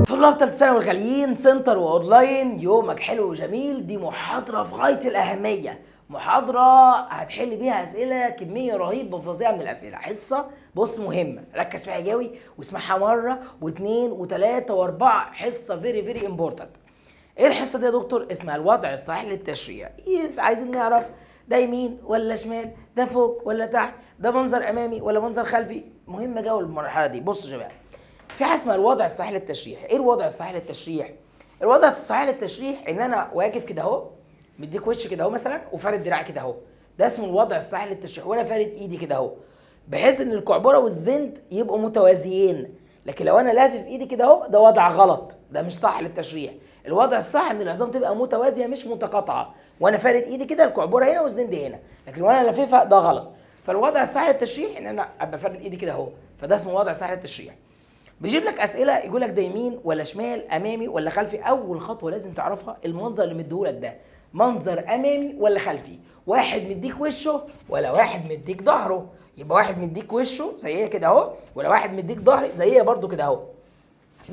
طلاب ثالث ثانوي الغاليين، center و online، يومك حلو وجميل. دي محاضرة في غاية الأهمية، محاضرة هتحل بيها أسئلة، كمية رهيبة وفظيعة من الأسئلة. حصة بص مهمة، ركز فيها قوي واسمعها مرة واثنين وثلاثة وأربعة. حصة very very important. ايه الحصة دي يا دكتور؟ اسمها الوضع الصحيح للتشريح. yes، عايزين نعرف ده يمين ولا شمال، ده فوق ولا تحت، ده منظر امامي ولا منظر خلفي. مهمة قوي المرحلة دي. بصوا يا شباب، في حاجة اسمها الوضع الصحيح للتشريح. ايه الوضع الصحيح للتشريح؟ الوضع الصحيح للتشريح ان انا واقف كده اهو، مديك وش كده اهو مثلا، وفارد دراعي كده اهو، ده اسمه الوضع الصحيح للتشريح. وانا فارد ايدي كده اهو بحيث ان الكعبره والزند يبقوا متوازيين. لكن لو انا لافف ايدي كده اهو، ده وضع غلط، ده مش صح للتشريح. الوضع الصح ان العظام تبقى متوازية مش متقاطعه، وانا فارد ايدي كده الكعبره هنا والزند هنا، لكن وانا لاففها ده غلط. فالوضع الصحيح للتشريح ان انا ابقى فارد ايدي كده اهو، فده اسمه وضع صحيح للتشريح. بيجيب لك اسئلة يقول لك ده يمين ولا شمال، امامي ولا خلفي. اول خطوة لازم تعرفها المنظر اللي مديهولك ده منظر امامي ولا خلفي. واحد مديك وشه ولا واحد مديك ظهره؟ يبقى واحد مديك وشه زي كده اهو، ولا واحد مديك ظهري زي برده كده اهو.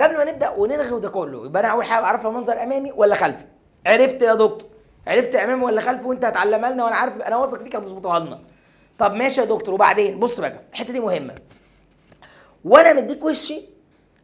قبل ما نبدا ونلغي ده كله، يبقى انا اول حاجة اعرفها منظر امامي ولا خلفي. عرفت يا دكتور؟ عرفت امامي ولا خلفي، وانت هتعلمها لنا وانا عارف، انا واثق فيك هتظبطها لنا. طب ماشي يا دكتور، وبعدين بص بقى الحتة دي مهمة. وانا مديك وشي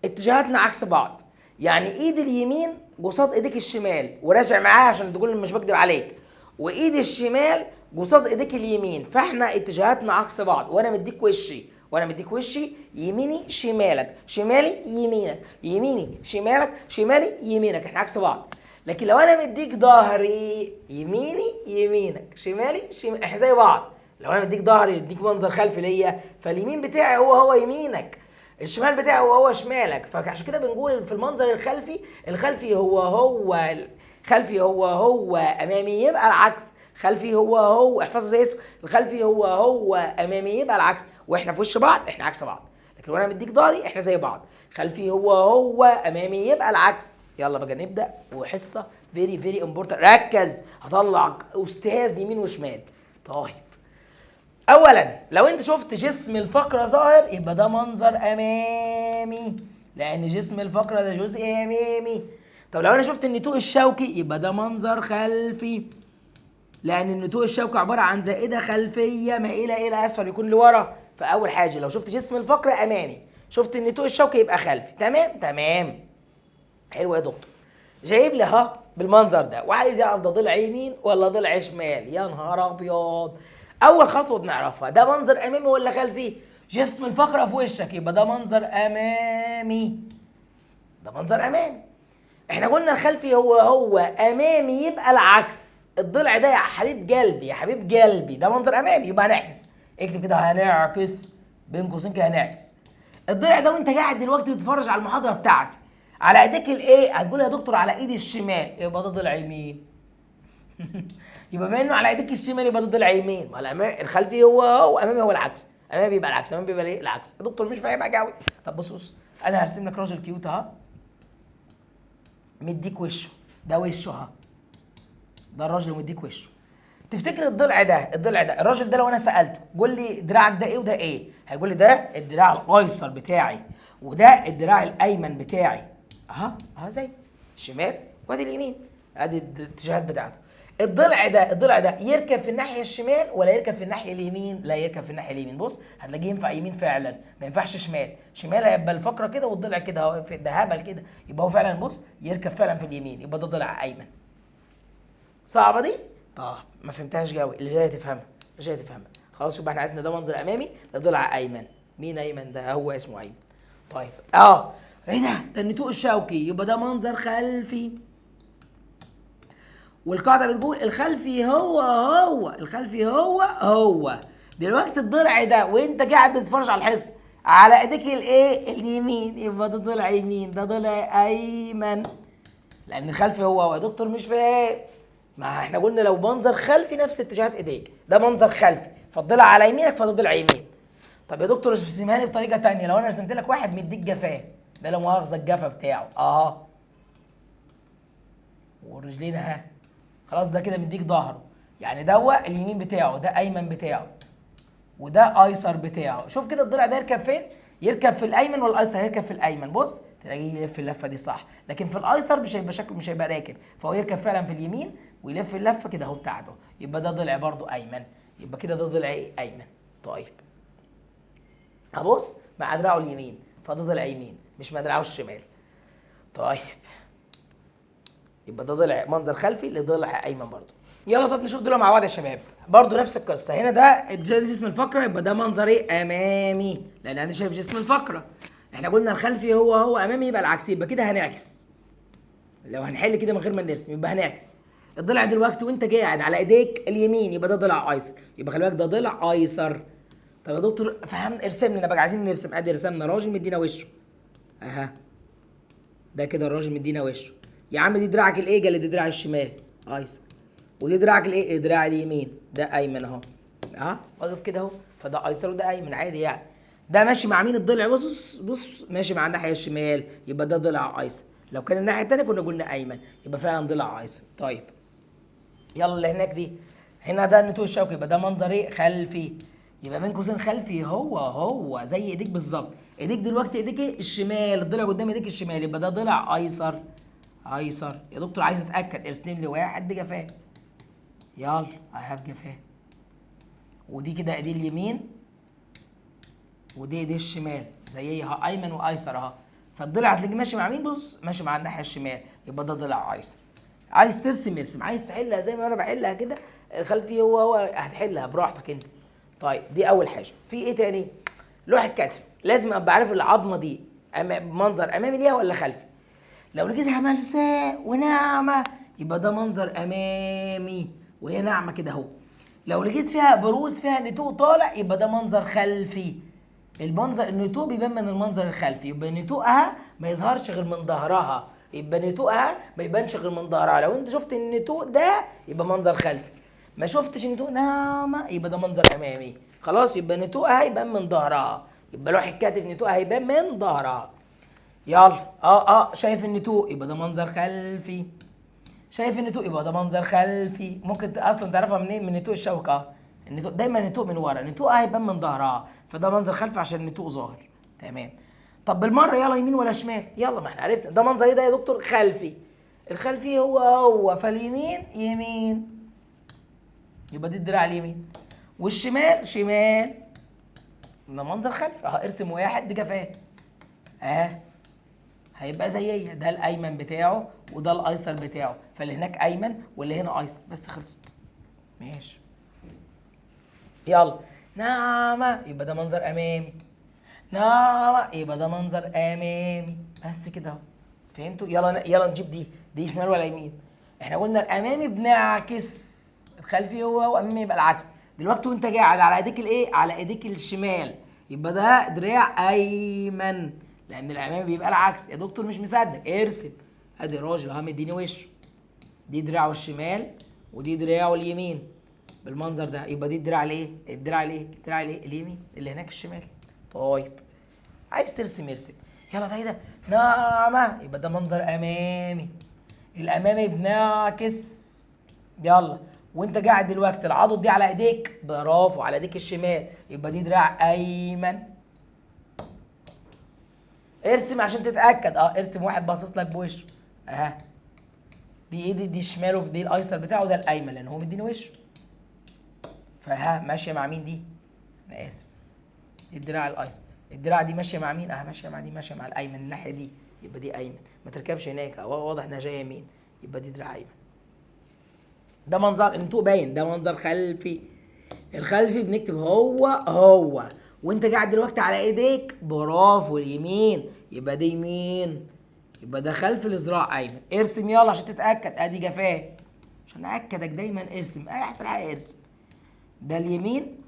اتجاهاتنا عكس بعض، يعني ايد اليمين قصاد ايديك الشمال، وراجع معايا عشان تقول مش بكدب عليك، وايد الشمال قصاد ايديك اليمين، فاحنا اتجاهاتنا عكس بعض. وانا مديك وشي، وانا مديك وشي، يميني شمالك، شمالي يمينك، يميني شمالك، شمالي يمينك، احنا عكس بعض. لكن لو انا مديك ظهري، يميني يمينك، شمالي شمال، احنا زي بعض. لو انا مديك ظهري يديك منظر خلفي ليا، فاليمين بتاعي هو هو يمينك، الشمال بتاعي هو هو شمالك. فعشان كده بنقول في المنظر الخلفي، الخلفي هو هو خلفي هو هو امامي يبقى العكس، خلفي هو هو، احفظوا زي اسم الخلفي هو هو امامي يبقى العكس. واحنا في وش بعض احنا عكس بعض، لكن وانا مديك ظهري احنا زي بعض، خلفي هو هو امامي يبقى العكس. يلا بقى نبدا، وحصه very very important، ركز، هطلع استاذ يمين وشمال. طيب اولا لو انت شفت جسم الفقرة ظاهر يبقى ده منظر امامي، لان جسم الفقرة ده جزء امامي. طب لو انا شفت النتوء الشوكي يبقى ده منظر خلفي، لان النتوء الشوكي عبارة عن زائدة خلفية مائلة الى اسفل، يكون لورا. فاول حاجة لو شفت جسم الفقرة امامي، شفت النتوء الشوكي يبقى خلفي. تمام تمام، حلو يا دكتور. جايب لي ها بالمنظر ده وعايز يعرف ده ضلع يمين ولا ضلع شمال. يا نهار ابيض. اول خطوة بنعرفها ده منظر امامي ولا خلفي. جسم الفقرة في وشك يبقى ده منظر امامي، ده منظر امامي. احنا قلنا الخلفي هو هو امامي يبقى العكس. الضلع ده يا حبيب قلبي، يا حبيب قلبي، ده منظر امامي يبقى هنعكس. اكتب كده هنعكس بين قوسين كده، هنعكس الضلع ده. وانت قاعد دلوقتي بتتفرج على المحاضرة بتاعتي على ايديك الايه؟ هتقول يا دكتور على ايدي الشمال، يبقى ده ضلع يمين. يبقى بما انه على ايديك الشمال يبقى ده ضلع يمين. ما الخلفي هو هو امامي هو العكس، امامي بيبقى العكس، امامي بيبقى ايه؟ العكس. يا دكتور مش فاهمها قوي. طب بص بص، انا هرسم لك راجل cute اهو، مديك وشه، ده وشه اهو، ده الراجل مديك وشه. تفتكر الضلع ده، الضلع ده الراجل ده لو انا سالته قول لي دراعك ده ايه وده ايه، هيقول لي ده الدراع الايسر بتاعي وده الدراع الايمن بتاعي. اها اها، زي الشمال وادي اليمين، ادي الاتجاهات بتاعته. الضلع ده، الضلع ده يركب في الناحية الشمال ولا يركب في الناحية اليمين؟ لا يركب في الناحية اليمين. بص هتلاقيه ينفع يمين فعلا، ما ينفعش شمال. شمال هيبقى الفقرة كده والضلع كده، ده هبل كده. يبقى هو فعلا بص يركب فعلا في اليمين، يبقى ده ضلع ايمن. صعبة دي؟ طب ما فهمتهاش قوي، اللي جاية تفهمها، اللي جاية تفهمها. خلاص يبقى احنا عرفنا ده منظر امامي، ده ضلع ايمن. مين ايمن ده؟ هو اسمه ايمن. طيب ايه ده؟ ده النتوء الشوكي، يبقى ده منظر خلفي. والقاعدة بتقول الخلفي هو هو، الخلفي هو هو. دلوقتي الضلع ده وانت قاعد بتتفرج على الحصة على ايديك الايه؟ اليمين، يبقى ده ضلع يمين، ده ضلع ايمن، لان الخلفي هو هو. يا دكتور مش فاهم، ما احنا قلنا لو منظر خلفي نفس اتجاهات ايديك، ده منظر خلفي فالضلع على يمينك فده ضلع يمين. طب يا دكتور ارسمها لي بطريقة ثانية، لو انا رسمت لك واحد مديك جفاه، ده لا مؤاخذة الجفا بتاعه اهو، والرجلين اهي، خلاص ده كده مديك ظهره، يعني دوا اليمين بتاعه، ده ايمن بتاعه، وده ايسر بتاعه. شوف كده الضلع ده يركب فين؟ يركب في الايمن ولا الايسر؟ هيركب في الايمن. بص تلاقيه يلف اللفة دي صح، لكن في الايسر مش هيبقى شكله، مش هيبقى راكب، فهو يركب فعلا في اليمين ويلف اللفة كده اهو بتاعته، يبقى ده ضلع برضو ايمن، يبقى كده ده ضلع ايه؟ ايمن. طيب هبص مع دراعه اليمين، فده ضلع يمين مش مع دراعه الشمال. طيب يبقى ده ضلع منظر خلفي لضلع ايمن برضو. يلا طب نشوف دول مع بعض يا شباب، برضو نفس القصة. هنا ده جسم الفقرة، يبقى ده منظر ايه؟ امامي، لان انا شايف جسم الفقرة. احنا قلنا الخلفي هو هو امامي، يبقى العكس، يبقى كده هنعكس. لو هنحل كده من غير ما نرسم يبقى هنعكس. الضلع دلوقتي وانت قاعد على ايديك اليمين يبقى ده ضلع ايسر، يبقى خلي بالك ده ضلع ايسر. طب يا دكتور فهم، ارسم لنا بقى، عايزين نرسم. ادي رسمنا راجل مدينا وشه اها، ده كده الراجل مدينا وشه. يا عم دي دراعك الايه؟ قال دي دراع الشمال ايسر، ودي دراعك الايه؟ دراع اليمين، ده ايمن اهو، اه واقف كده اهو، فده ايسر وده ايمن عادي يعني. ده ماشي مع مين الضلع؟ بص بص ماشي مع الناحية الشمال، يبقى ده ضلع ايسر. لو كان الناحية الثانية كنا قلنا ايمن، يبقى فعلا ضلع ايسر. طيب يلا اللي هناك دي، هنا ده النتوء الشوكي، يبقى ده منظر ايه؟ خلفي، يبقى بين قوسين خلفي هو هو زي ايديك بالظبط. ايديك دلوقتي ايديك ايه؟ الشمال، الضلع قدام ايديك الشمال، يبقى ده ضلع ايسر. ايسر يا دكتور عايز اتاكد، ارسم لي واحد بجفاه. يلا اهي بجفاه، ودي كده ايدي اليمين ودي ايدي الشمال، زيها ايمن وايسر اهو. فالضلع هتلاقيه ماشي مع مين؟ بص ماشي مع الناحية الشمال، يبقى ده ضلع ايسر. عايز ترسم ارسم، عايز تحلها زي ما انا بحلها كده الخلفي هو هو، هتحلها براحتك انت. طيب دي اول حاجة. في ايه تاني؟ لوح الكتف، لازم ابقى عارف العظمة دي منظر امامي ليها ولا خلفي. لو لقيتها ملساء وناعمه يبقى ده منظر امامي وهي ناعمة كده اهو. لو لقيت فيها بروز فيها نتوء طالع يبقى ده منظر خلفي. المنظر النتوء بيبان من المنظر الخلفي، يبقى نتوءها ما يظهرش غير من ظهرها، يبقى نتوءها ما يبانش غير من ظهرها. لو انت شفت النتوء ده يبقى منظر خلفي، ما شفتش النتوء ناعمة يبقى ده منظر امامي. خلاص يبقى نتوءها يبان من ظهرها، يبقى لوح الكتف نتوءها هيبان من ظهرها. يلا شايف النتوء يبقى ده منظر خلفي، شايف النتوء يبقى ده منظر خلفي. ممكن اصلا تعرفها منين؟ من نتوء الشوكة. النتوء دايما النتوء من ورا، نتوءها هيبان من ظهرها، فده منظر خلفي عشان النتوء ظاهر. تمام. طب بالمرة يلا يمين ولا شمال؟ يلا ما احنا عرفنا ده منظر ايه ده يا دكتور؟ خلفي. الخلفي هو هو، فاليمين يمين، يبقى دي الدراع اليمين، والشمال شمال، ده منظر خلفي اهو. ارسم واحد بجفاه اهي، هيبقى زيي، ده الايمن بتاعه وده الايسر بتاعه، فاللي هناك ايمن واللي هنا ايسر، بس خلصت. ماشي يلا ناعمة يبقى ده منظر امامي، ناعمة يبقى ده منظر امامي، بس كده اهو. فهمتوا؟ يلا يلا نجيب دي، دي شمال ولا يمين؟ احنا قلنا الامامي بنعكس، الخلفي هو وامامي يبقى العكس. دلوقتي وانت قاعد على ايديك الايه؟ على ايديك الشمال، يبقى ده دراع ايمن، لان الامامي بيبقى العكس. يا دكتور مش مصدق، ارسم. ادي الراجل اهو مديني وشه، دي دراعه الشمال ودي دراعه اليمين بالمنظر ده، يبقى دي الدراع الايه؟ الدراع الايه؟ الدراع الايه؟ اليمين، اللي هناك الشمال. طيب عايز ترسم ارسم. يلا ده ايه ده؟ ناعمة يبقى ده منظر امامي، الامامي بنعكس. يلا وانت قاعد دلوقتي العضد دي على ايديك، برافو، على ايديك الشمال، يبقى دي دراع ايمن. ارسم عشان تتاكد. ارسم واحد باصص لك بوشه اها، دي ايه؟ دي شماله، دي الايسر بتاعه، ده الايمن لان هو مديني وشه، فها ماشية مع مين دي؟ انا اسف، دي الدراع الايسر، الدراع دي ماشية مع مين؟ ماشية مع دي، ماشية مع الايمن الناحية دي، يبقى دي ايمن. ما تركبش هناك، واضح انها جاية يمين، يبقى دي دراع ايمن. ده منظر النتوء باين، ده منظر خلفي. الخلفي بنكتب هو هو، وانت قاعد دلوقتي على ايديك، برافو، اليمين، يبقى ده يمين، يبقى ده خلف الذراع ايمن. ارسم يلا عشان تتاكد. ادي جفاه عشان اكدك دايما، ارسم احسن حاجة ارسم. ده اليمين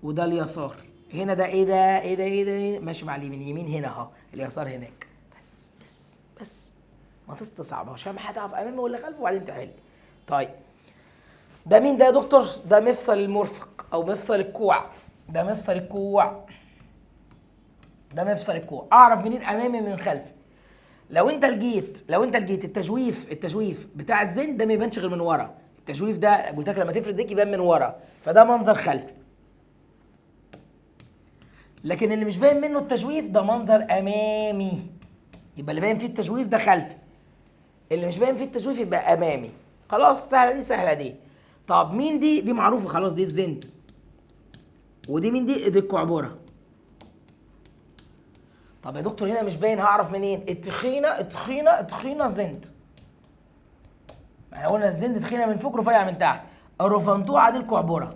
وده اليسار. هنا ده ايه ده؟ ايه ده؟ ايه ده؟ إيه؟ ماشي مع اليمين، يمين هنا اهو، اليسار هناك. بس بس بس ما تستصعبهاش، اهم حاجة تعرف امامي ولا خلفه وبعدين تحل. طيب ده مين ده يا دكتور؟ ده مفصل المرفق او مفصل الكوع. ده مفصل الكوع، ده مفصل الكوع. اعرف منين امامي من خلفي؟ لو انت لقيت التجويف، التجويف بتاع الزند ده ما يبانش غير من ورا. التجويف ده قلت لك لما تفرد ايديك يبان من ورا، فده منظر خلفي. لكن اللي مش باين منه التجويف ده منظر امامي، يبقى اللي باين فيه التجويف ده خلفي، اللي مش باين فيه التجويف يبقى امامي. خلاص سهلة دي، سهلة دي. طب مين دي؟ دي معروفة خلاص، دي الزند. ودي مين دي؟ دي الكعبره. طب يا دكتور هنا مش باين، هعرف منين؟ التخينه التخينه التخينه زند. احنا قلنا الزند تخينة من فوق رفيعة من تحت، الرفنطوعه دي الكعبره.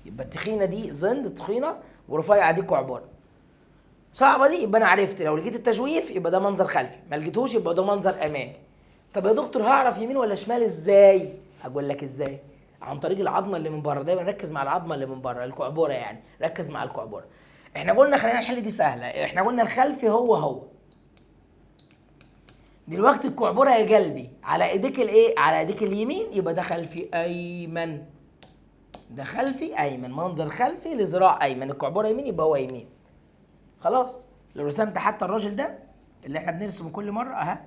يبقى التخينه دي زند تخينة ورفيعه دي كعبره. صعبة دي؟ يبقى انا عرفت لو لقيت التجويف يبقى ده منظر خلفي، ما لقيتوش يبقى ده منظر امامي. طب يا دكتور هعرف يمين ولا شمال ازاي؟ هقول لك ازاي، عن طريق العظمة اللي من بره. دايما ركز مع العظمة اللي من بره، الكعبره يعني، ركز مع الكعبره. احنا قلنا خلينا نحل دي سهلة، احنا قلنا الخلفي هو هو. دلوقتي الكعبره يا قلبي على ايديك الايه؟ على ايديك اليمين، يبقى ده خلفي ايمن. ده خلفي ايمن، منظر خلفي لذراع ايمن، الكعبره يمين يبقى هو يمين. خلاص لو رسمت حتى الراجل ده اللي احنا بنرسمه كل مرة اهي،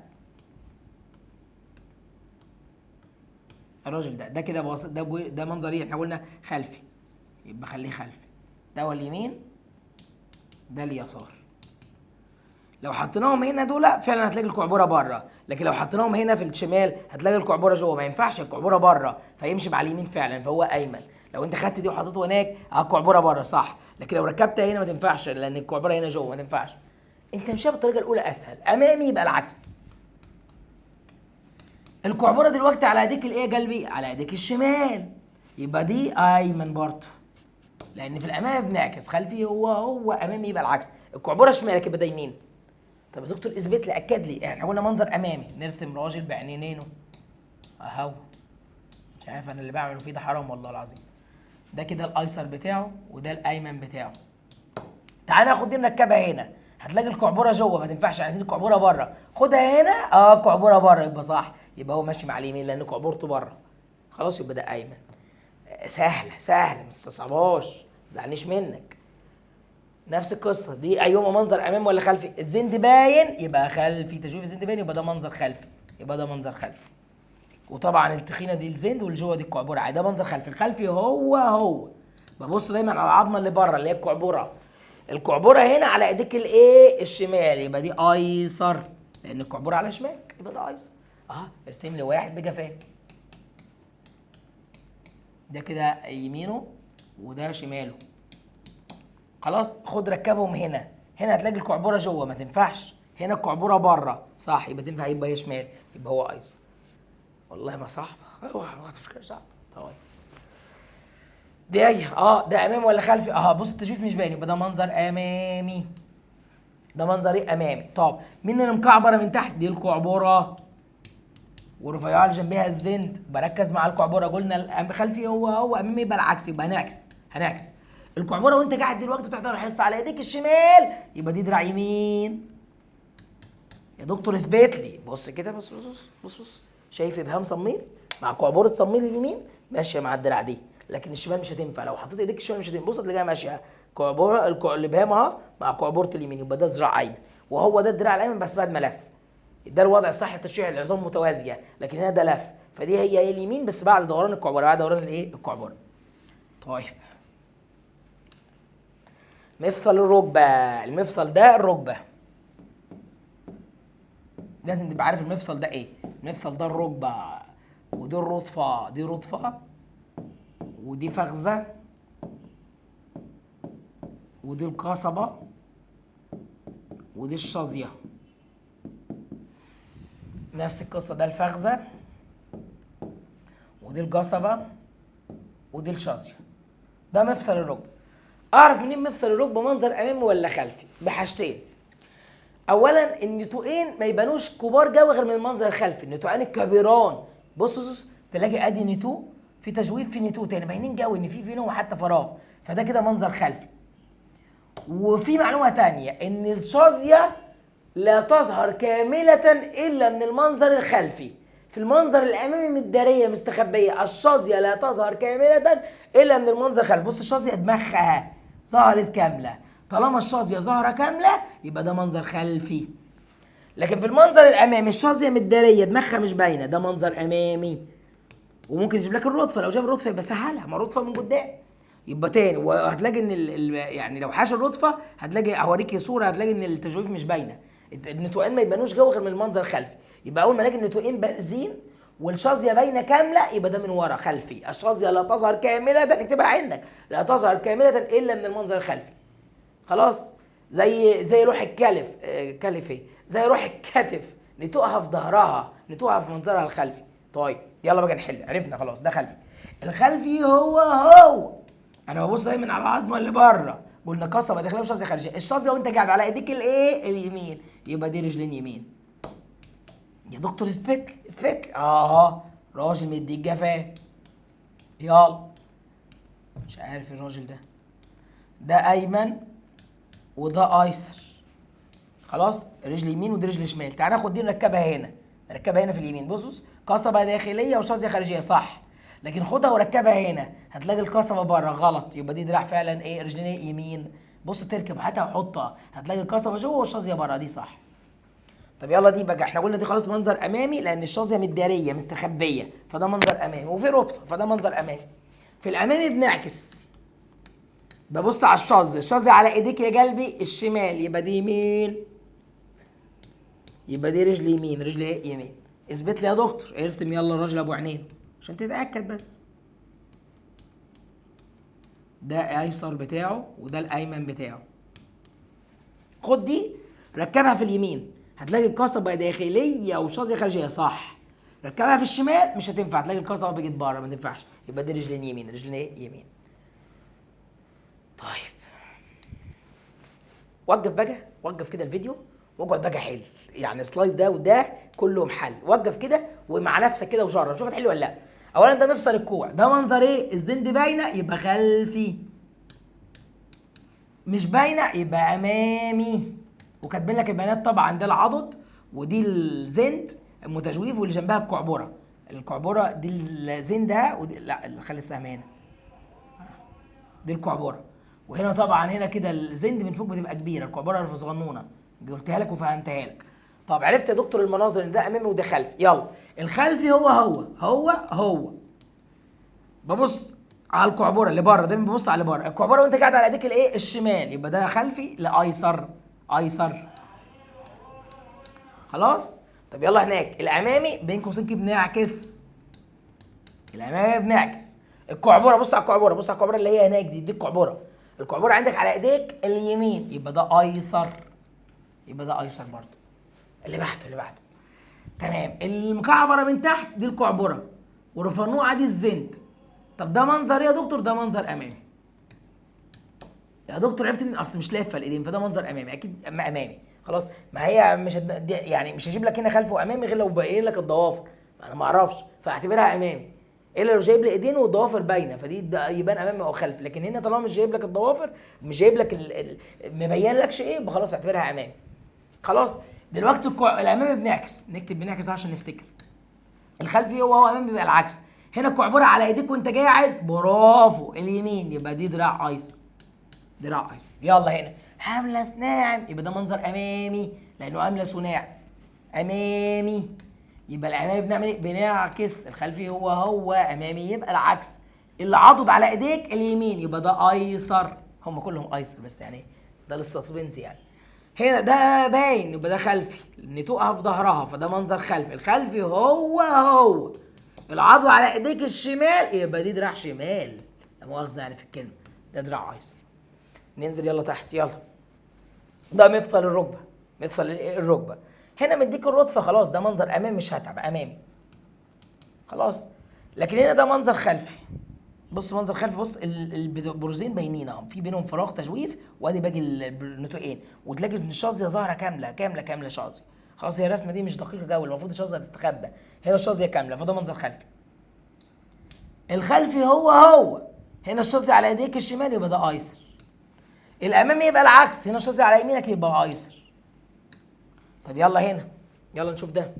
الراجل ده ده كده ده ده منظر ايه؟ احنا قلنا خلفي، يبقى خليه خلفي. ده هو اليمين، ده اليسار. لو حطيناهم هنا دول فعلا هتلاقي الكعبره بره، لكن لو حطيناهم هنا في الشمال هتلاقي الكعبره جوه، ما ينفعش الكعبره بره فيمشي مع اليمين فعلا فهو ايمن. لو انت خدت دي وحطيته هناك الكعبره بره صح، لكن لو ركبتها هنا ما تنفعش لان الكعبره هنا جوه ما تنفعش. انت مشيها بالطريقة الاولى اسهل، امامي يبقى العكس. الكعبره دلوقتي على ايديك الايه يا قلبي؟ على ايديك الشمال، يبقى دي ايمن برضه، لان في الامام بنعكس، خلفي هو هو، امامي يبقى العكس. الكعبره شمالك يبقى ده يمين. طب يا دكتور اثبت لي، اكد لي، احنا قلنا منظر امامي، نرسم راجل بعينينه اهو، مش عارف انا اللي بعمله فيه ده حرام والله العظيم. ده كده الايسر بتاعه وده الايمن بتاعه. تعال ناخد دي نركبها هنا، هتلاقي الكعبره جوه ما تنفعش، عايزين الكعبره بره، خدها هنا كعبره بره يبقى صح، يبقى هو ماشي مع اليمين لان كعبرته بره. خلاص يبقى ده ايمن. سهلة سهلة، ما تستصعبهاش، ما تزعلنيش منك. نفس القصة دي، ايهما منظر امامي ولا خلفي؟ الزند باين يبقى خلفي، تجويف الزند باين يبقى ده منظر خلفي، يبقى ده منظر خلفي. وطبعا التخينه دي الزند والجوه دي الكعبره، ده منظر خلفي. الخلفي هو هو. ببص دايما على العظمة اللي بره اللي هي الكعبره. الكعبره هنا على ايديك الايه؟ الشمال، يبقى دي ايسر لان الكعبره على شمالك، يبقى ده ايسر. ارسم لي واحد بجفاه، ده كده يمينه وده شماله. خلاص خد ركبهم هنا، هنا هتلاقي الكعبره جوه ما تنفعش، هنا الكعبره بره صح، يبقى تنفع، يبقى هي شمال، يبقى هو ايسر. والله ما صعب، اوعى ما تفكر صعب. طيب دي ايه؟ ده امامي ولا خلفي؟ بص التجويف مش باين، يبقى ده منظر امامي. ده منظر ايه؟ امامي. طب مين اللي مكعبره من تحت؟ دي الكعبره ورفيعه اللي جنبها الزند. بركز مع الكعبره، قلنا خلفي هو هو، امامي يبقى العكس، يبقى هنعكس هنعكس. الكعبره وانت قاعد دلوقتي بتحضر الحصة على ايديك الشمال يبقى دي دراع يمين. يا دكتور اثبت لي، بص كده، بص بص بص بص، شايف ابهام صميل مع كعبره صميل اليمين ماشية مع الدراع دي، لكن الشمال مش هتنفع. لو حطيت ايديك الشمال مش هتنفع، بص هتلاقيها ماشية كعبره الابهام اهو مع كعبره اليمين، يبقى ده ذراع ايمن وهو ده الدراع الايمن بس بعد ما لف. ده الوضع الصح لتشريح العظام متوازية، لكن هنا ده لف، فدي هي ايه؟ اليمين بس بعد دوران الكعبره، بعد دوران الايه؟ الكعبره. طيب مفصل الركبة، المفصل ده الركبة، لازم تبقى عارف المفصل ده ايه. المفصل ده الركبة، ودي الرطفه، دي رطفه، ودي فخذه، ودي القصبة، ودي الشظيه. نفس القصة، ده الفخذه ودي القصبة ودي الشظيه. ده مفصل الركبة. اعرف منين مفصل الركبة منظر امامي ولا خلفي؟ بحاجتين. اولا النتوءين ما يبانوش كبار قوي غير من المنظر الخلفي، النتوءان الكبيران. بص بص تلاقي ادي نتوء في تجويف في نتوء تاني، باينين قوي ان في بينهم حتى فراغ، فده كده منظر خلفي. وفي معلومة تانية ان الشظيه لا تظهر كاملة الا من المنظر الخلفي، في المنظر الامامي متداريه مستخبيه، الشظيه لا تظهر كاملة الا من المنظر الخلفي. بص الشظيه دماغها ظهرت كاملة، طالما الشظيه ظاهره كاملة يبقى ده منظر خلفي. لكن في المنظر الامامي الشظيه متداريه دماغها مش باينة، ده منظر امامي. وممكن يجيب لك الرطفه، لو جاب الرطفه يبقى سهلها، ما الرطفه من قدام. يبقى تاني وهتلاقي ان يعني لو حاش الرضفه هتلاقي، اوريك صوره، هتلاقي ان التجويف مش باينة، النتوءين ما يبانوش جوه غير من المنظر الخلفي. يبقى اول ما الاقي النتوءين بارزين والشظيه باينة كاملة يبقى ده من ورا خلفي. الشظيه لا تظهر كاملة، اكتبها عندك، لا تظهر كاملة الا من المنظر الخلفي. خلاص، زي روح الكلف، كلف ايه؟ زي روح الكتف، نتوقها في ظهرها، نتوقها في منظرها الخلفي. طيب يلا بقى نحل، عرفنا خلاص ده خلفي. الخلفي هو هو انا ببص دايما على العظمة اللي بره، قلنا قصبه داخلية وشظيه خارجية. الشظيه وانت قاعد على ايديك الايه؟ اليمين، يبقى دي رجلين يمين. يا دكتور اثبت اثبت، راجل مديك جفاه. يلا مش عارف الراجل ده، ده ايمن وده ايسر. خلاص رجل يمين ودي رجل شمال. تعال ناخد دي نركبها هنا، نركبها هنا في اليمين. بصوا قصبه داخلية وشظيه خارجية صح، لكن خدها وركبها هنا هتلاقي القصبة بره غلط، يبقى دي دراع فعلا ايه؟ رجلين إيه؟ يمين. بص تركب هاتها وحطها، هتلاقي القصبة جوه والشظيه بره، دي صح. طب يلا دي بقى احنا قلنا دي خلاص منظر امامي لان الشظيه متداريه مستخبيه، فده منظر امامي، وفي رطفه فده منظر امامي. في الامامي بنعكس، ببص على الشظيه، الشظيه على ايديك يا قلبي الشمال، يبقى دي يمين، يبقى دي رجل يمين، رجل ايه؟ يمين. اثبت لي يا دكتور، ارسم يلا الراجل ابو عينين عشان تتاكد بس. ده ايسر بتاعه وده الايمن بتاعه. خد دي ركبها في اليمين، هتلاقي القصبة داخلية وشظيه خارجية صح. ركبها في الشمال مش هتنفع، هتلاقي القصبة بقت بره ما تنفعش، يبقى دي رجلين يمين، رجلين ايه؟ يمين. طيب وقف بقى، وقف كده الفيديو واقعد بقى حل، يعني slide ده وده كلهم حل. وقف كده ومع نفسك كده وجرب شوف هتحل ولا لا. اولا ده مفصل الكوع، ده منظر ايه؟ الزند باينة يبقى خلفي، مش باينة يبقى امامي. وكاتبين لك البيانات طبعا، ده العضد ودي الزند المتجويف واللي جنبها الكعبره، الكعبره دي الزند ده ودي لا خلي السهم هنا، دي الكعبره. وهنا طبعا هنا كده الزند من فوق بتبقى كبيرة، الكعبره صغنونه، قلتها لك وفهمتها لك. طب عرفت يا دكتور المناظر ان ده امامي وده خلفي. يلا الخلفي هو هو هو هو، ببص على الكعبره اللي بره، دايما ببص على اللي بره. الكعبره وانت قاعد على ايديك الايه؟ الشمال، يبقى ده خلفي لايسر، ايسر. خلاص. طب يلا هناك الامامي بين قوسين كده بنعكس، الامامي بنعكس الكعبره. بص على الكعبره، بص على الكعبره اللي هي هناك دي، دي الكعبره. الكعبره عندك على ايديك اليمين، يبقى ده ايسر، يبقى ده ايسر برضه. اللي بعده، اللي بعده تمام. المكعبره من تحت دي الكعبره، ورفنوعه دي الزند. طب ده منظر ايه يا دكتور؟ ده منظر امامي. يا دكتور عرفت ان اصل مش لافه الايدين، فده منظر امامي اكيد، امامي. خلاص، ما هي مش يعني مش هجيب لك هنا خلف وامامي غير لو باين لك الضوافر، انا ما اعرفش، فاعتبرها امامي. الا لو جايب لي ايدين والضوافر باينة فدي يبان امامي او خلف، لكن هنا طالما مش جايب لك الضوافر، مش جايب لك مبين لكش ايه، يبقى خلاص اعتبرها امامي. خلاص دلوقتي الامامي بنعكس، نكتب بنعكس عشان نفتكر. الخلفي هو هو امامي بيبقى العكس. هنا الكعبره على ايديك وانت قاعد، برافو، اليمين، يبقى دي دراع ايسر، دراع ايسر. يلا هنا هملس ناعم، يبقى ده منظر امامي لانه املس وناعم، امامي. يبقى الامامي بنعمل ايه؟ بنعكس. الخلفي هو هو امامي يبقى العكس. اللي عضد على ايديك اليمين يبقى ده ايسر، هم كلهم ايسر بس يعني ده لل suspense يعني. هنا ده باين يبقى ده خلفي، نتوقها في ظهرها فده منظر خلفي. الخلفي هو هو العضو على ايديك الشمال يبقى دي دراع شمال، لا مؤاخذة يعني في الكلمة، ده دراع ايسر. ننزل يلا تحت. يلا ده مفصل الركبة، مفصل الركبة. هنا مديك الرتفه خلاص، ده منظر امامي مش هتعب، امامي خلاص. لكن هنا ده منظر خلفي. بص منظر خلفي، بص البروزين باينين اهم، في بينهم فراغ تجويف، وادي باقي النتوئين، وتلاقي ان الشظيه ظاهره كاملة كاملة كاملة شظيه. خلاص هي الرسمة دي مش دقيقة قوي، المفروض الشظيه تستخبى، هنا الشظيه كاملة فده منظر خلفي. الخلفي هو هو هنا الشظيه على ايديك الشمال يبقى ده ايسر. الامامي يبقى العكس، هنا الشظيه على يمينك يبقى ايسر. طب يلا هنا، يلا نشوف ده.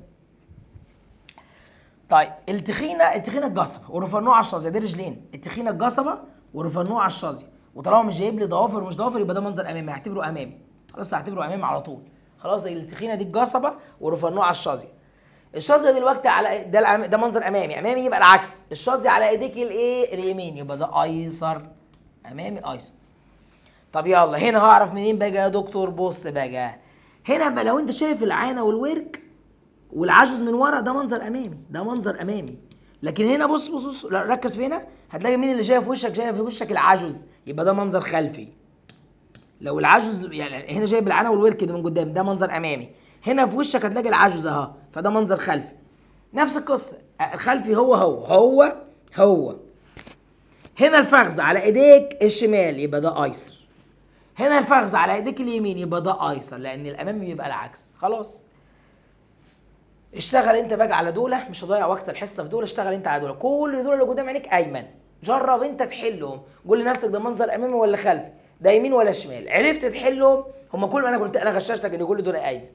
طيب التخينه، التخينه الجصبه ورفنوعه الشظيه، دي رجلين. التخينه الجصبه ورفنوعه الشظيه، وطالما مش جايب لي ضوافر ومش ضوافر يبقى ده منظر امامي، هعتبره امامي. خلاص هعتبره امامي على طول. خلاص التخينه دي الجصبه ورفنوعه الشظيه. الشظيه دلوقتي على ده ده منظر امامي، امامي يبقى العكس. الشظيه على ايديك الايه؟ اليمين، يبقى ده ايسر. امامي ايسر. طب يلا هنا هعرف منين بقى يا دكتور؟ بص بقى هنا بقى، لو انت شايف العانة والورك والعجز من ورا، ده منظر امامي، ده منظر امامي. لكن هنا بص بص بص، ركز في هنا، هتلاقي مين اللي شايف وشك؟ شايف وشك العجز، يبقى ده منظر خلفي. لو العجز يعني هنا شايف العانة والورك ده من قدام، ده منظر امامي. هنا في وشك هتلاقي العجز اهو، فده منظر خلفي. نفس القصة، الخلفي هو هو هو هو. هنا الفخذ على ايديك الشمال يبقى ده ايسر، هنا الفخذ على ايديك اليمين يبقى ده ايسر، لان الامامي بيبقى العكس. خلاص اشتغل انت بقى على دولة، مش هضيع وقت الحصة في دول، اشتغل انت على دولة. كل دول اللي قدام عينيك ايمن، جرب انت تحلهم، قول لنفسك ده منظر امامي ولا خلفي، ده يمين ولا شمال. عرفت تحلهم هم كل ما انا قلت، انا غششتك ان كل دول ايمن،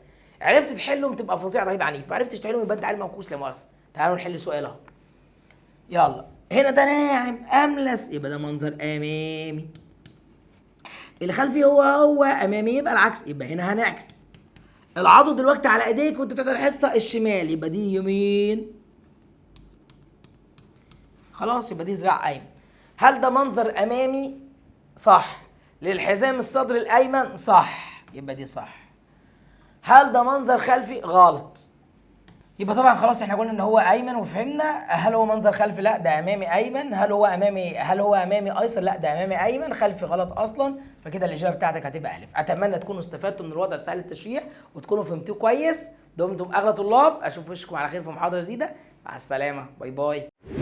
عرفت تحلهم تبقى فظيع رهيب عنيف، ما عرفتش تحلهم يبقى انت عيل موكوس لا مؤاخذة. تعالوا نحل سؤال اهو. يلا هنا ده ناعم املس، يبقى ده منظر امامي. الخلفي هو هو امامي يبقى العكس، يبقى هنا هنعكس. العضو دلوقتي على ايديك وانت بتحضر الحصة الشمال، يبقى دي يمين. خلاص يبقى دي ذراع ايمن. هل ده منظر امامي؟ صح. للحزام الصدري الايمن؟ صح، يبقى دي صح. هل ده منظر خلفي؟ غلط. يبقى طبعا خلاص احنا قلنا ان هو ايمن وفهمنا. هل هو منظر خلفي؟ لا، ده امامي ايمن. هل هو امامي، هل هو امامي ايسر؟ لا، ده امامي ايمن. خلفي غلط اصلا. فكده الاجابة بتاعتك هتبقى الف. اتمنى تكونوا استفدتوا من الوضع السهل التشريح وتكونوا فهمتوه كويس. دمتم اغلى طلاب، اشوف وشكم على خير في محاضرة جديدة. مع السلامة، bye bye.